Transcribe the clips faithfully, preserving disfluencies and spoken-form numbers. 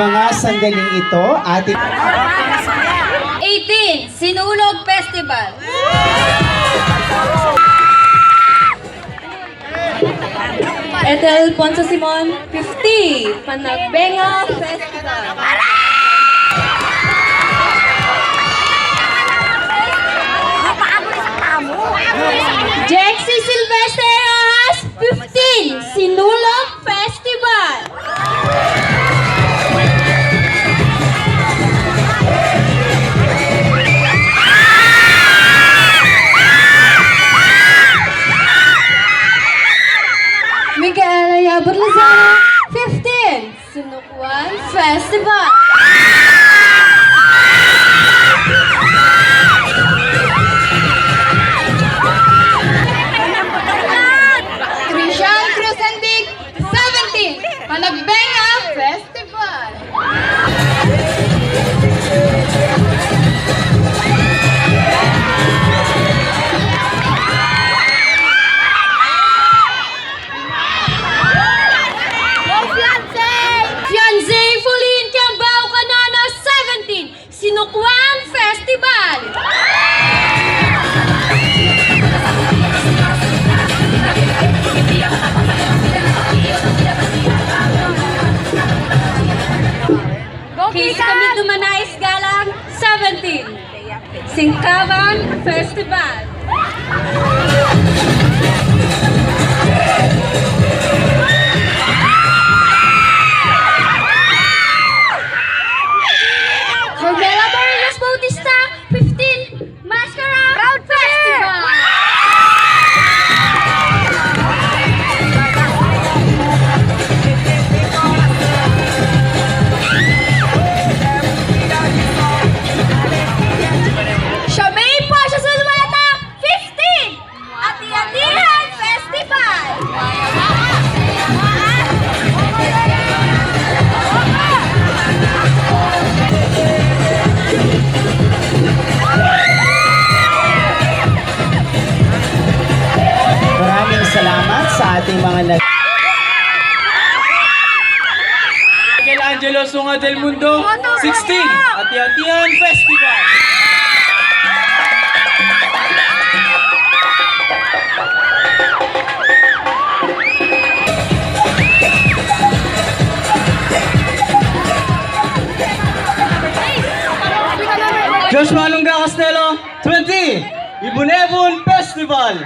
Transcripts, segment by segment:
Mga sandaling ito, atin eighteen, Sinulog Festival. Ethel Ponce Simon, fifty, Panagbenga Festival. Jexy Sylvester Rojas, fifteen, Sinulog Festival. Micaela Yabut Lozano, fifteen, Sinukwan Festival. Christian Cruz Andig, seventeen, Panagbenga Festival. Fiancé Pauline Kiambao Canana, seventeen, Sinukwan Festival. Kis Kami Dumanais Galang, seventeen, Singkaban Festival. Carmela Torres Bautista, fifteen, Mascara Festival. Siya may pasya sa luweta, fifteen, Ati-Atihan Festival. Maraming salamat sa ating mga nag- Miguelangelo Sunga del Mundo, sixteen, Ati-Atihan Festival. Joshua Lunga Castelo, twenty, Ibun-Ebun Festival.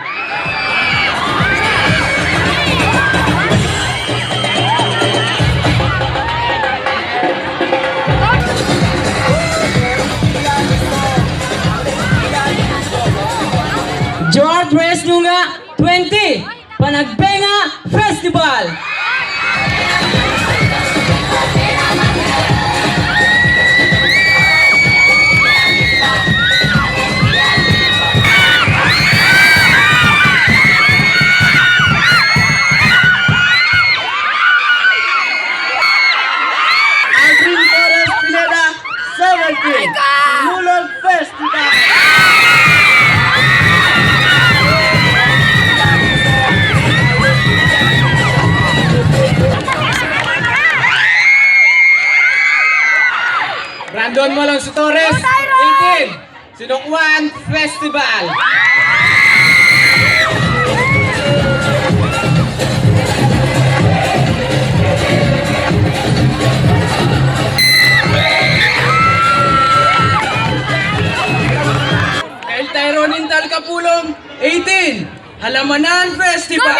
George Reyes Nunga, twenty, Panagbenga Festival. Aldrin Torres Pineda, seventeen, Sinulog Festival. Brandon Malonzo Torres, eighteen, Sinukwan Festival. El Tyrone Intal Capulong, eighteen, Halamanan Festival.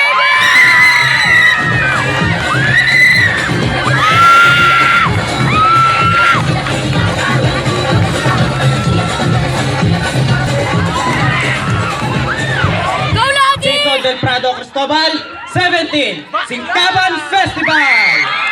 Go, Logi! Jacob del Prado Cristobal, seventeen, Singkaban Festival.